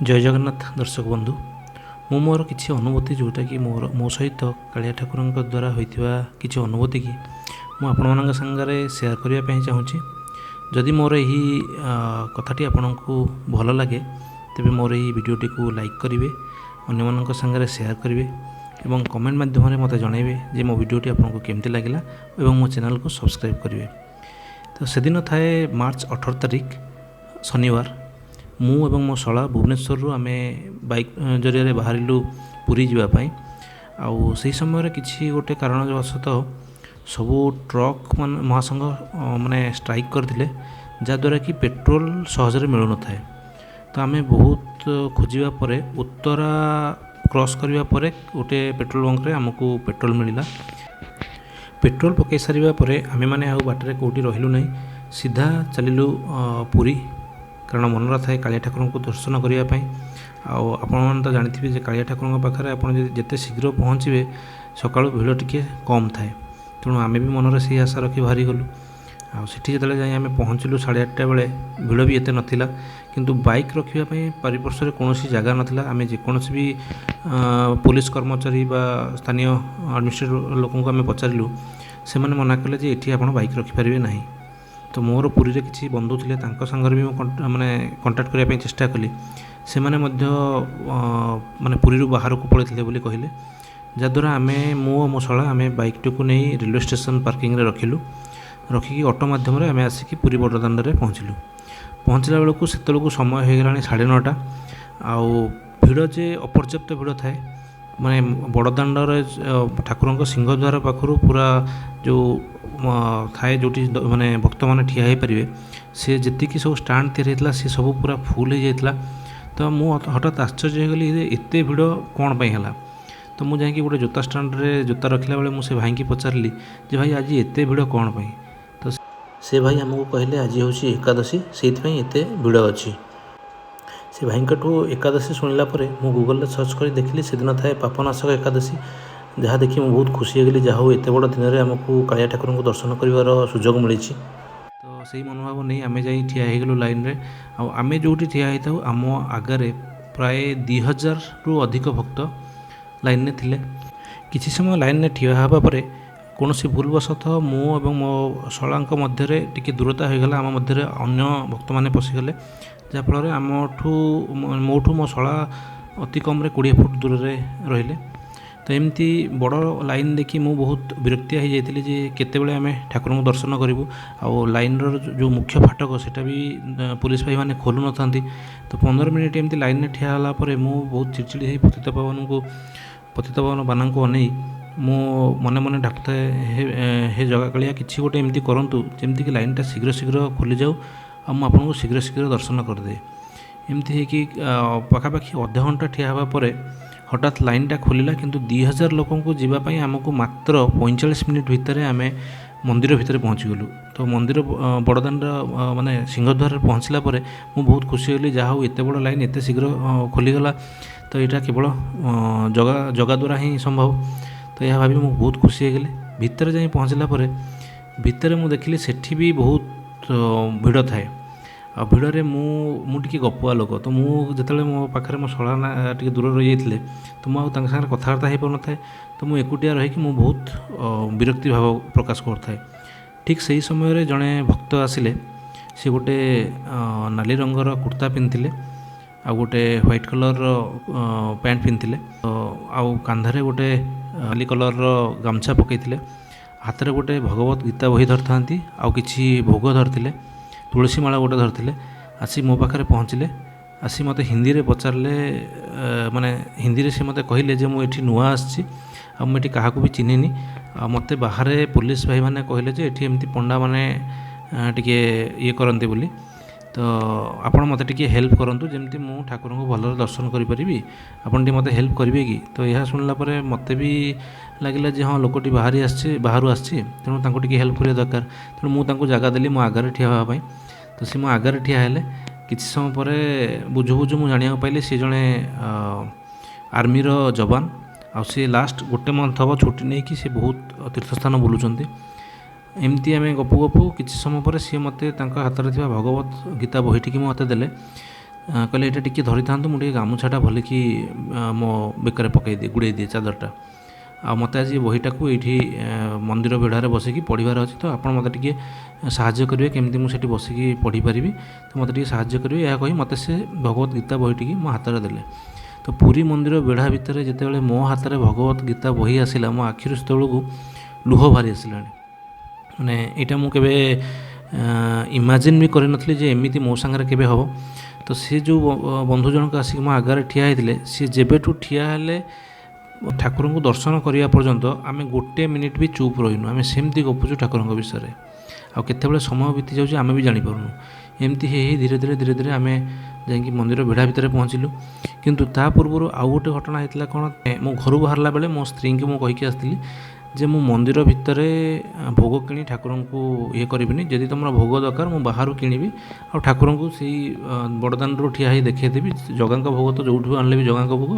ଜୟ ଜଗନ୍ନାଥ ଦର୍ଶକ ବନ୍ଧୁ, ମୁଁ ମୋର କିଛି ଅନୁଭୂତି, ଯେଉଁଟାକି ମୋର ମୋ ସହିତ କାଳିଆ ଠାକୁରଙ୍କ ଦ୍ୱାରା ହୋଇଥିବା କିଛି ଅନୁଭୂତିକି ମୁଁ ଆପଣମାନଙ୍କ ସାଙ୍ଗରେ ସେୟାର କରିବା ପାଇଁ ଚାହୁଁଛି। ଯଦି ମୋର ଏହି କଥାଟି ଆପଣଙ୍କୁ ଭଲ ଲାଗେ, ତେବେ ମୋର ଏହି ଭିଡ଼ିଓଟିକୁ ଲାଇକ୍ କରିବେ, ଅନ୍ୟମାନଙ୍କ ସାଙ୍ଗରେ ସେୟାର କରିବେ ଏବଂ କମେଣ୍ଟ ମାଧ୍ୟମରେ ମୋତେ ଜଣାଇବେ ଯେ ମୋ ଭିଡ଼ିଓଟି ଆପଣଙ୍କୁ କେମିତି ଲାଗିଲା ଏବଂ ମୋ ଚ୍ୟାନେଲକୁ ସବସ୍କ୍ରାଇବ୍ କରିବେ। ତ ସେଦିନ ଥାଏ ମାର୍ଚ୍ଚ 18 ତାରିଖ, ଶନିବାର। ମୁଁ ଏବଂ ମୋ ଶଳା ଭୁବନେଶ୍ୱରରୁ ଆମେ ବାଇକ୍ ଜରିଆରେ ବାହାରିଲୁ ପୁରୀ ଯିବା ପାଇଁ। ଆଉ ସେହି ସମୟରେ କିଛି ଗୋଟେ କାରଣବଶତଃ ସବୁ ଟ୍ରକ୍ ମାନେ ମହାସଂଘ ମାନେ ଷ୍ଟ୍ରାଇକ୍ କରିଥିଲେ, ଯାହାଦ୍ୱାରା କି ପେଟ୍ରୋଲ ସହଜରେ ମିଳୁନଥାଏ। ତ ଆମେ ବହୁତ ଖୋଜିବା ପରେ, ଉତ୍ତରା କ୍ରସ୍ କରିବା ପରେ ଗୋଟେ ପେଟ୍ରୋଲ ବଙ୍କରେ ଆମକୁ ପେଟ୍ରୋଲ ମିଳିଲା। ପେଟ୍ରୋଲ ପକାଇ ସାରିବା ପରେ ଆମେମାନେ ଆଉ ବାଟରେ କେଉଁଠି ରହିଲୁ ନାହିଁ, ସିଧା ଚାଲିଲୁ ପୁରୀ। କାରଣ ମନରେ ଥାଏ କାଳିଆ ଠାକୁରଙ୍କୁ ଦର୍ଶନ କରିବା ପାଇଁ। ଆଉ ଆପଣମାନେ ତ ଜାଣିଥିବେ ଯେ କାଳିଆ ଠାକୁରଙ୍କ ପାଖରେ ଆପଣ ଯଦି ଯେତେ ଶୀଘ୍ର ପହଞ୍ଚିବେ, ସକାଳୁ ଭିଡ଼ ଟିକିଏ କମ୍ ଥାଏ। ତେଣୁ ଆମେ ବି ମନରେ ସେଇ ଆଶା ରଖି ବାହାରିଗଲୁ। ଆଉ ସେଠି ଯେତେବେଳେ ଯାଇ ଆମେ ପହଞ୍ଚିଲୁ 8:30 ବେଳେ, ଭିଡ଼ ବି ଏତେ ନଥିଲା। କିନ୍ତୁ ବାଇକ୍ ରଖିବା ପାଇଁ ପାରିପାର୍ଶ୍ୱରେ କୌଣସି ଜାଗା ନଥିଲା। ଆମେ ଯେକୌଣସି ବି ପୋଲିସ କର୍ମଚାରୀ ବା ସ୍ଥାନୀୟ ଆଡ଼ମିନିଷ୍ଟ୍ରେଟିଭ ଲୋକଙ୍କୁ ଆମେ ପଚାରିଲୁ, ସେମାନେ ମନା କଲେ ଯେ ଏଠି ଆପଣ ବାଇକ୍ ରଖିପାରିବେ ନାହିଁ। ତ ମୋର ପୁରୀରେ କିଛି ବନ୍ଧୁ ଥିଲେ, ତାଙ୍କ ସାଙ୍ଗରେ ବି ମୁଁ ମାନେ କଣ୍ଟାକ୍ଟ କରିବା ପାଇଁ ଚେଷ୍ଟା କଲି। ସେମାନେ ମଧ୍ୟ ମାନେ ପୁରୀରୁ ବାହାରକୁ ପଳାଇଥିଲେ ବୋଲି କହିଲେ। ଯାହାଦ୍ୱାରା ଆମେ, ମୁଁ ଓ ମୋ ଶଳା, ଆମେ ବାଇକ୍ଟିକୁ ନେଇ ରେଲୱେ ଷ୍ଟେସନ୍ ପାର୍କିଂରେ ରଖିଲୁ। ରଖିକି ଅଟୋ ମାଧ୍ୟମରେ ଆମେ ଆସିକି ପୁରୀ ବଡ଼ଦାଣ୍ଡରେ ପହଞ୍ଚିଲୁ। ପହଞ୍ଚିଲା ବେଳକୁ ସେତେବେଳକୁ ସମୟ ହୋଇଗଲାଣି 9:30। ଆଉ ଭିଡ଼ ଯେ ଅପର୍ଯ୍ୟାପ୍ତ ଭିଡ଼ ଥାଏ। ମାନେ ବଡ଼ଦାଣ୍ଡରେ ଠାକୁରଙ୍କ ସିଂହଦ୍ୱାର ପାଖରୁ ପୁରା ଯେଉଁ ଥାଏ, ଯେଉଁଠି ମାନେ ଭକ୍ତମାନେ ଠିଆ ହୋଇପାରିବେ, ସେ ଯେତିକି ସବୁ ଷ୍ଟାଣ୍ଡ ତିଆରି ହେଇଥିଲା, ସେ ସବୁ ପୁରା ଫୁଲ୍ ହେଇଯାଇଥିଲା। ତ ମୁଁ ହଠାତ୍ ଆଶ୍ଚର୍ଯ୍ୟ ହେଇଗଲି ଯେ ଏତେ ଭିଡ଼ କ'ଣ ପାଇଁ ହେଲା। ତ ମୁଁ ଯାଇକି ଗୋଟେ ଜୋତା ଷ୍ଟାଣ୍ଡରେ ଜୋତା ରଖିଲା ବେଳେ ମୁଁ ସେ ଭାଇଙ୍କି ପଚାରିଲି ଯେ ଭାଇ, ଆଜି ଏତେ ଭିଡ଼ କ'ଣ ପାଇଁ? ତ ସେ ଭାଇ ଆମକୁ କହିଲେ, ଆଜି ହେଉଛି ଏକାଦଶୀ, ସେଇଥିପାଇଁ ଏତେ ଭିଡ଼ ଅଛି। ସେ ଭାଇଙ୍କଠୁ ଏକାଦଶୀ ଶୁଣିଲା ପରେ ମୁଁ ଗୁଗଲରେ ସର୍ଚ୍ଚ କରି ଦେଖିଲି, ସେଦିନ ଥାଏ ପାପନାଶକ ଏକାଦଶୀ। ଯାହା ଦେଖି ମୁଁ ବହୁତ ଖୁସି ହେଇଗଲି, ଯାହା ହଉ ଏତେ ବଡ଼ ଦିନରେ ଆମକୁ କାଳିଆ ଠାକୁରଙ୍କୁ ଦର୍ଶନ କରିବାର ସୁଯୋଗ ମିଳିଛି। ତ ସେଇ ମନୋଭାବ ନେଇ ଆମେ ଯାଇ ଠିଆ ହେଇଗଲୁ ଲାଇନରେ। ଆଉ ଆମେ ଯେଉଁଠି ଠିଆ ହେଇଥାଉ, ଆମ ଆଗରେ ପ୍ରାୟ 2000ରୁ ଅଧିକ ଭକ୍ତ ଲାଇନରେ ଥିଲେ। କିଛି ସମୟ ଲାଇନରେ ଠିଆ ହେବା ପରେ କୌଣସି ଭୁଲବଶତଃ ମୁଁ ଏବଂ ମୋ ଶଳାଙ୍କ ମଧ୍ୟରେ ଟିକେ ଦୂରତା ହୋଇଗଲା। ଆମ ମଧ୍ୟରେ ଅନ୍ୟ ଭକ୍ତମାନେ ପଶିଗଲେ, ଯାହାଫଳରେ ଆମଠୁ, ମୋଠୁ ମୋ ଶଳା ଅତି କମ୍ରେ 20 ଫୁଟ ଦୂରରେ ରହିଲେ। ତ ଏମିତି ବଡ଼ ଲାଇନ୍ ଦେଖି ମୁଁ ବହୁତ ବିରକ୍ତିଆ ହେଇଯାଇଥିଲି ଯେ କେତେବେଳେ ଆମେ ଠାକୁରଙ୍କୁ ଦର୍ଶନ କରିବୁ। ଆଉ ଲାଇନ୍ର ଯେଉଁ ମୁଖ୍ୟ ଫାଟକ, ସେଇଟା ବି ପୋଲିସ ଭାଇମାନେ ଖୋଲୁନଥାନ୍ତି। ତ 15 ମିନିଟ୍ ଏମିତି ଲାଇନ୍ରେ ଠିଆ ହେଲା ପରେ ମୁଁ ବହୁତ ଚିଡ଼ଚିଡ଼ି ହେଇ ପତିତପାବନଙ୍କୁ, ପତିତପାବନ ବାନାଙ୍କୁ ଅନେଇ ମୁଁ ମନେ ମନେ ଡାକୁଥାଏ, ହେ ହେ ଜଗା କାଳିଆ, କିଛି ଗୋଟେ ଏମିତି କରନ୍ତୁ ଯେମିତିକି ଲାଇନ୍ଟା ଶୀଘ୍ର ଶୀଘ୍ର ଖୋଲିଯାଉ ଆଉ ମୁଁ ଆପଣଙ୍କୁ ଶୀଘ୍ର ଶୀଘ୍ର ଦର୍ଶନ କରିଦିଏ। ଏମିତି ହେଇକି ପାଖାପାଖି ଅଧଘଣ୍ଟା ଠିଆ ହେବା ପରେ ହଠାତ୍ ଲାଇନ୍ଟା ଖୋଲିଲା। କିନ୍ତୁ 2000 ଲୋକଙ୍କୁ ଯିବା ପାଇଁ ଆମକୁ ମାତ୍ର 45 ମିନିଟ୍ ଭିତରେ ଆମେ ମନ୍ଦିର ଭିତରେ ପହଞ୍ଚିଗଲୁ। ତ ମନ୍ଦିର ବଡ଼ଦାଣ୍ଡ, ମାନେ ସିଂହଦ୍ୱାରରେ ପହଞ୍ଚିଲା ପରେ ମୁଁ ବହୁତ ଖୁସି ହେଲି, ଯାହା ହଉ ଏତେ ବଡ଼ ଲାଇନ୍ ଏତେ ଶୀଘ୍ର ଖୋଲିଗଲା। ତ ଏଇଟା କେବଳ ଜଗା ଦ୍ୱାରା ହିଁ ସମ୍ଭବ। ତ ଏହା ଭାବି ମୁଁ ବହୁତ ଖୁସି ହେଇଗଲି। ଭିତରେ ଯାଇ ପହଞ୍ଚିଲା ପରେ ଭିତରେ ମୁଁ ଦେଖିଲି ସେଠି ବି ବହୁତ ଭିଡ଼ ଥାଏ। ଆଉ ଭିଡ଼ରେ ମୁଁ ଟିକେ ଗପୁଆ ଲୋକ। ତ ମୁଁ ଯେତେବେଳେ ମୋ ପାଖରେ ମୋ ଶଳା ଟିକେ ଦୂରରେ ରହିଯାଇଥିଲେ, ତ ମୁଁ ଆଉ ତାଙ୍କ ସାଙ୍ଗରେ କଥାବାର୍ତ୍ତା ହେଇପାରୁନଥାଏ। ତ ମୁଁ ଏକୁଟିଆ ରହିକି ମୁଁ ବହୁତ ବିରକ୍ତି ଭାବ ପ୍ରକାଶ କରୁଥାଏ। ଠିକ୍ ସେହି ସମୟରେ ଜଣେ ଭକ୍ତ ଆସିଲେ। ସେ ଗୋଟେ ନାଲି ରଙ୍ଗର କୁର୍ତ୍ତା ପିନ୍ଧିଥିଲେ ଆଉ ଗୋଟେ ହ୍ୱାଇଟ୍ କଲର୍ର ପ୍ୟାଣ୍ଟ ପିନ୍ଧିଥିଲେ ଆଉ କାନ୍ଧରେ ଗୋଟେ ନାଲି କଲର୍ର ଗାମୁଛା ପକାଇଥିଲେ। ହାତରେ ଗୋଟେ ଭଗବତ ଗୀତା ବହି ଧରିଥାନ୍ତି ଆଉ କିଛି ଭୋଗ ଧରିଥିଲେ, ତୁଳସୀ ମାଳ ଗୋଟେ ଧରିଥିଲେ। ଆସି ମୋ ପାଖରେ ପହଞ୍ଚିଲେ। ଆସି ମୋତେ ହିନ୍ଦୀରେ ପଚାରିଲେ, ମାନେ ହିନ୍ଦୀରେ ସେ ମୋତେ କହିଲେ ଯେ ମୁଁ ଏଠି ନୂଆ ଆସିଛି ଆଉ ମୁଁ ଏଠି କାହାକୁ ବି ଚିହ୍ନିନି। ଆଉ ମୋତେ ବାହାରେ ପୋଲିସ ଭାଇମାନେ କହିଲେ ଯେ ଏଠି ଏମିତି ପଣ୍ଡାମାନେ ଟିକେ ଇଏ କରନ୍ତି ବୋଲି। ତ ଆପଣ ମୋତେ ଟିକିଏ ହେଲ୍ପ କରନ୍ତୁ, ଯେମିତି ମୁଁ ଠାକୁରଙ୍କୁ ଭଲରେ ଦର୍ଶନ କରିପାରିବି। ଆପଣ ଟିକେ ମୋତେ ହେଲ୍ପ କରିବେ କି? ତ ଏହା ଶୁଣିଲା ପରେ ମୋତେ ବି ଲାଗିଲା ଯେ ହଁ, ଲୋକଟି ବାହାରି ଆସିଛି, ବାହାରୁ ଆସିଛି, ତେଣୁ ତାଙ୍କୁ ଟିକେ ହେଲ୍ପ କରିବା ଦରକାର। ତେଣୁ ମୁଁ ତାଙ୍କୁ ଜାଗା ଦେଲି ମୋ ଆଗରେ ଠିଆ ହେବା ପାଇଁ। ତ ସେ ମୋ ଆଗରେ ଠିଆ ହେଲେ। କିଛି ସମୟ ପରେ ବୁଝୁ ବୁଝୁ ମୁଁ ଜାଣିବାକୁ ପାଇଲି, ସେ ଜଣେ ଆର୍ମିର ଯବାନ ଆଉ ସେ ଲାଷ୍ଟ ଗୋଟେ ମନ୍ଥ ହେବ ଛୁଟି ନେଇକି ସେ ବହୁତ ତୀର୍ଥସ୍ଥାନ ବୁଲୁଛନ୍ତି। ଏମିତି ଆମେ ଗପୁ ଗପୁ କିଛି ସମୟ ପରେ ସିଏ ମୋତେ ତାଙ୍କ ହାତରେ ଥିବା ଭଗବତ ଗୀତା ବହିଟିକି ମୋତେ ଦେଲେ। କହିଲେ ଏଇଟା ଟିକେ ଧରିଥାନ୍ତୁ, ମୁଁ ଟିକେ ଗାମୁଛାଟା ଭଲିକି ମୋ ବେକରେ ପକାଇଦିଏ, ଗୁଡ଼େଇ ଦିଏ ଚାଦରଟା। ଆଉ ମୋତେ ଆଜି ବହିଟାକୁ ଏଇଠି ମନ୍ଦିର ବେଢ଼ାରେ ବସିକି ପଢ଼ିବାର ଅଛି, ତ ଆପଣ ମୋତେ ଟିକେ ସାହାଯ୍ୟ କରିବେ, କେମିତି ମୁଁ ସେଠି ବସିକି ପଢ଼ିପାରିବି, ତ ମୋତେ ଟିକେ ସାହାଯ୍ୟ କରିବେ। ଏହା କହି ମୋତେ ସେ ଭଗବତ ଗୀତା ବହିଟିକି ମୋ ହାତରେ ଦେଲେ। ତ ପୁରୀ ମନ୍ଦିର ବେଢ଼ା ଭିତରେ ଯେତେବେଳେ ମୋ ହାତରେ ଭଗବତ ଗୀତା ବହି ଆସିଲା, ମୋ ଆଖିରୁ ସେତେବେଳକୁ ଲୁହ ବାହାରି ଆସିଲାଣି। ମାନେ ଏଇଟା ମୁଁ କେବେ ଇମାଜିନ୍ ବି କରିନଥିଲି ଯେ ଏମିତି ମୋ ସାଙ୍ଗରେ କେବେ ହେବ। ତ ସେ ଯେଉଁ ବନ୍ଧୁ ଜଣକ ଆସିକି ମୋ ଆଗରେ ଠିଆ ହେଇଥିଲେ, ସିଏ ଯେବେଠୁ ଠିଆ ହେଲେ ଠାକୁରଙ୍କୁ ଦର୍ଶନ କରିବା ପର୍ଯ୍ୟନ୍ତ ଆମେ ଗୋଟେ ମିନିଟ୍ ବି ଚୁପ୍ ରହିନୁ। ଆମେ ସେମିତି ଗପୁଛୁ ଠାକୁରଙ୍କ ବିଷୟରେ, ଆଉ କେତେବେଳେ ସମୟ ବିତି ଯାଉଛି ଆମେ ବି ଜାଣିପାରୁନୁ। ଏମିତି ହେଇ ହେଇ ଧୀରେ ଧୀରେ ଧୀରେ ଧୀରେ ଆମେ ଯାଇକି ମନ୍ଦିର ବେଢ଼ା ଭିତରେ ପହଞ୍ଚିଲୁ। କିନ୍ତୁ ତା ପୂର୍ବରୁ ଆଉ ଗୋଟେ ଘଟଣା ହେଇଥିଲା କ'ଣ, ମୁଁ ଘରୁ ବାହାରିଲା ବେଳେ ମୋ ସ୍ତ୍ରୀଙ୍କୁ ମୁଁ କହିକି ଆସିଥିଲି ଯେ ମୁଁ ମନ୍ଦିର ଭିତରେ ଭୋଗ କିଣି ଠାକୁରଙ୍କୁ ଇଏ କରିବିନି, ଯଦି ତୁମର ଭୋଗ ଦରକାର ମୁଁ ବାହାରୁ କିଣିବି, ଆଉ ଠାକୁରଙ୍କୁ ସେଇ ବଡ଼ଦାଣ୍ଡରୁ ଠିଆ ହେଇ ଦେଖେଇଦେବି। ଜଗାଙ୍କ ଭୋଗ ତ ଯେଉଁଠୁ ଆଣିଲେ ବି ଜଗାଙ୍କ ଭୋଗ,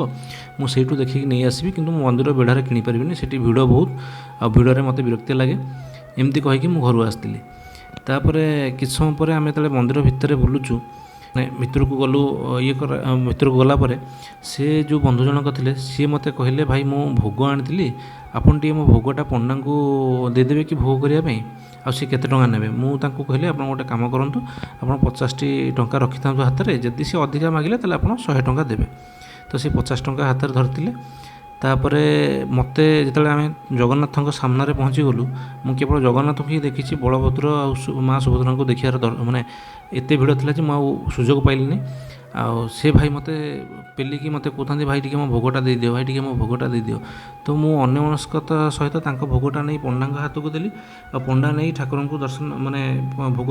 ମୁଁ ସେଇଠୁ ଦେଖିକି ନେଇ ଆସିବି, କିନ୍ତୁ ମୁଁ ମନ୍ଦିର ବେଢ଼ାରେ କିଣିପାରିବିନି, ସେଠି ଭିଡ଼ ବହୁତ, ଆଉ ଭିଡ଼ରେ ମୋତେ ବିରକ୍ତି ଲାଗେ। ଏମିତି କହିକି ମୁଁ ଘରୁ ଆସିଥିଲି। ତାପରେ କିଛି ସମୟ ପରେ ଆମେ ଯେତେବେଳେ ମନ୍ଦିର ଭିତରେ ବୁଲୁଛୁ, ମାନେ ଭିତରକୁ ଗଲୁ, ଇଏ କର, ଭିତରକୁ ଗଲା ପରେ ସେ ଯେଉଁ ବନ୍ଧୁ ଜଣକ ଥିଲେ ସିଏ ମୋତେ କହିଲେ, ଭାଇ ମୁଁ ଭୋଗ ଆଣିଥିଲି, ଆପଣ ଟିକେ ମୋ ଭୋଗଟା ପଣ୍ଡାଙ୍କୁ ଦେଇଦେବେ କି ଭୋଗ କରିବା ପାଇଁ, ଆଉ ସେ କେତେ ଟଙ୍କା ନେବେ? ମୁଁ ତାଙ୍କୁ କହିଲି, ଆପଣ ଗୋଟେ କାମ କରନ୍ତୁ, ଆପଣ 50ଟି ଟଙ୍କା ରଖିଥାନ୍ତୁ ହାତରେ, ଯଦି ସେ ଅଧିକା ମାଗିଲେ ତାହେଲେ ଆପଣ 100 ଟଙ୍କା ଦେବେ। ତ ସେ 50 ଟଙ୍କା ହାତରେ ଧରିଥିଲେ। ତାପରେ ମୋତେ ଯେତେବେଳେ ଆମେ ଜଗନ୍ନାଥଙ୍କ ସାମ୍ନାରେ ପହଞ୍ଚିଗଲୁ, ମୁଁ କେବଳ ଜଗନ୍ନାଥଙ୍କୁ ହିଁ ଦେଖିଛି, ବଳଭଦ୍ର ଆଉ ମା ସୁଭଦ୍ରାଙ୍କୁ ଦେଖିବାର ମାନେ ଏତେ ଭିଡ଼ ଥିଲା ଯେ ମୁଁ ଆଉ ସୁଯୋଗ ପାଇଲିନି। ଆଉ ସେ ଭାଇ ମୋତେ ପେଲିକି ମୋତେ କହୁଥାନ୍ତି, ଭାଇ ଟିକେ ମୋ ଭୋଗଟା ଦେଇଦିଅ, ଭାଇ ଟିକେ ମୋ ଭୋଗଟା ଦେଇଦିଅ। ତ ମୁଁ ଅନ୍ୟମନସ୍କତା ସହିତ ତାଙ୍କ ଭୋଗଟା ନେଇ ପଣ୍ଡାଙ୍କ ହାତକୁ ଦେଲି, ଆଉ ପଣ୍ଡା ନେଇ ଠାକୁରଙ୍କୁ ଦର୍ଶନ ମାନେ ଭୋଗ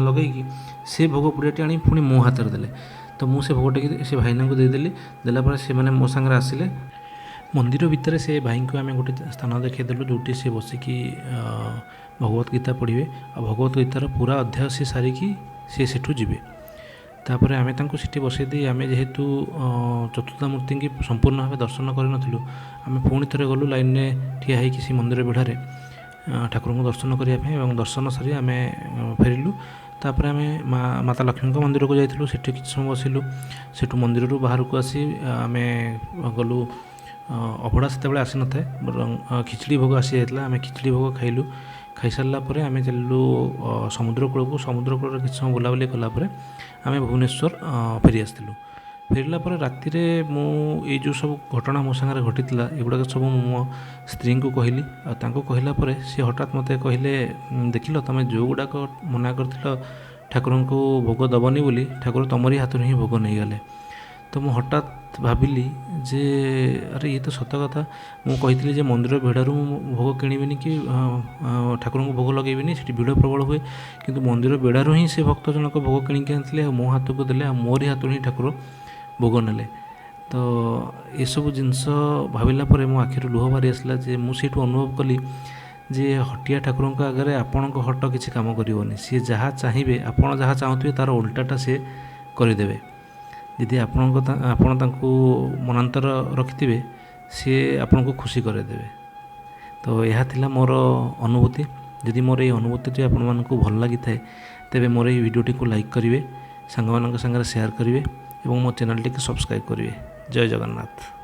ଲଗେଇକି ସେ ଭୋଗ ପୁଡ଼ିଆଟି ଆଣି ପୁଣି ମୋ ହାତରେ ଦେଲେ। ତ ମୁଁ ସେ ଭୋଗଟିକି ସେ ଭାଇନାଙ୍କୁ ଦେଇଦେଲି। ଦେଲା ପରେ ସେମାନେ ମୋ ସାଙ୍ଗରେ ଆସିଲେ ମନ୍ଦିର ଭିତରେ। ସେ ଭାଇଙ୍କୁ ଆମେ ଗୋଟେ ସ୍ଥାନ ଦେଖାଇଦେଲୁ ଯେଉଁଠି ସେ ବସିକି ଭଗବତ ଗୀତା ପଢ଼ିବେ, ଆଉ ଭଗବତ ଗୀତାର ପୁରା ଅଧ୍ୟାୟ ସେ ସାରିକି ସେ ସେଠୁ ଯିବେ। ତାପରେ ଆମେ ତାଙ୍କୁ ସେଠି ବସାଇ ଦେଇ, ଆମେ ଯେହେତୁ ଚତୁର୍ଦ୍ଧାମୂର୍ତ୍ତିଙ୍କୁ ସମ୍ପୂର୍ଣ୍ଣ ଭାବେ ଦର୍ଶନ କରିନଥିଲୁ, ଆମେ ପୁଣି ଥରେ ଗଲୁ ଲାଇନ୍ରେ ଠିଆ ହେଇକି ସେ ମନ୍ଦିର ବେଢ଼ାରେ ଠାକୁରଙ୍କୁ ଦର୍ଶନ କରିବା ପାଇଁ, ଏବଂ ଦର୍ଶନ ସାରି ଆମେ ଫେରିଲୁ। ତାପରେ ଆମେ ମାତା ଲକ୍ଷ୍ମୀଙ୍କ ମନ୍ଦିରକୁ ଯାଇଥିଲୁ, ସେଠି କିଛି ସମୟ ବସିଲୁ। ସେଠୁ ମନ୍ଦିରରୁ ବାହାରକୁ ଆସି ଆମେ ଗଲୁ, ଅବଢ଼ା ସେତେବେଳେ ଆସିନଥାଏ, ବରଂ ଖିଚୁଡ଼ି ଭୋଗ ଆସିଯାଇଥିଲା, ଆମେ ଖିଚୁଡ଼ି ଭୋଗ ଖାଇଲୁ। ଖାଇସାରିଲା ପରେ ଆମେ ଚାଲିଲୁ ସମୁଦ୍ର କୂଳକୁ। ସମୁଦ୍ର କୂଳରେ କିଛି ସମୟ ବୁଲାବୁଲି କଲା ପରେ ଆମେ ଭୁବନେଶ୍ୱର ଫେରି ଆସିଥିଲୁ। ଫେରିଲା ପରେ ରାତିରେ ମୁଁ ଏଇ ଯେଉଁ ସବୁ ଘଟଣା ମୋ ସାଙ୍ଗରେ ଘଟିଥିଲା, ଏଗୁଡ଼ାକ ସବୁ ମୁଁ ମୋ ସ୍ତ୍ରୀଙ୍କୁ କହିଲି। ଆଉ ତାଙ୍କୁ କହିଲା ପରେ ସିଏ ହଠାତ୍ ମୋତେ କହିଲେ, ଦେଖିଲ ତୁମେ ଯେଉଁଗୁଡ଼ାକ ମନା କରିଥିଲ ଠାକୁରଙ୍କୁ ଭୋଗ ଦେବନି ବୋଲି, ଠାକୁର ତୁମରି ହାତରୁ ହିଁ ଭୋଗ ନେଇଗଲେ। ତ ମୁଁ ହଠାତ୍ ଭାବିଲି ଯେ ଆରେ ଇଏ ତ ସତ କଥା। ମୁଁ କହିଥିଲି ଯେ ମନ୍ଦିର ବେଢ଼ାରୁ ମୁଁ ଭୋଗ କିଣିବିନି କି ଠାକୁରଙ୍କୁ ଭୋଗ ଲଗାଇବିନି, ସେଠି ଭିଡ଼ ପ୍ରବଳ ହୁଏ, କିନ୍ତୁ ମନ୍ଦିର ବେଢ଼ାରୁ ହିଁ ସେ ଭକ୍ତ ଜଣକ ଭୋଗ କିଣିକି ଆଣିଥିଲେ, ଆଉ ମୋ ହାତକୁ ଦେଲେ, ଆଉ ମୋରି ହାତରୁ ହିଁ ଠାକୁର ଭୋଗ ନେଲେ। ତ ଏସବୁ ଜିନିଷ ଭାବିଲା ପରେ ମୋ ଆଖିରୁ ଲୁହ ବାହାରି ଆସିଲା ଯେ ମୁଁ ସେଇଠୁ ଅନୁଭବ କଲି ଯେ ହଟିଆ ଠାକୁରଙ୍କ ଆଗରେ ଆପଣଙ୍କ ହଟ କିଛି କାମ କରିବନି। ସିଏ ଯାହା ଚାହିଁବେ, ଆପଣ ଯାହା ଚାହୁଁଥିବେ ତା'ର ଓଲଟାଟା ସିଏ କରିଦେବେ। ଯଦି ଆପଣ ତାଙ୍କୁ ମନାନ୍ତର ରଖିଥିବେ, ସିଏ ଆପଣଙ୍କୁ ଖୁସି କରାଇଦେବେ। ତ ଏହା ଥିଲା ମୋର ଅନୁଭୂତି। ଯଦି ମୋର ଏଇ ଅନୁଭୂତିଟି ଆପଣମାନଙ୍କୁ ଭଲ ଲାଗିଥାଏ, ତେବେ ମୋର ଏଇ ଭିଡ଼ିଓଟିକୁ ଲାଇକ୍ କରିବେ, ସାଙ୍ଗମାନଙ୍କ ସାଙ୍ଗରେ ସେୟାର କରିବେ ଏବଂ ମୋ ଚ୍ୟାନେଲଟିକୁ ସବସ୍କ୍ରାଇବ୍ କରିବେ। ଜୟ ଜଗନ୍ନାଥ।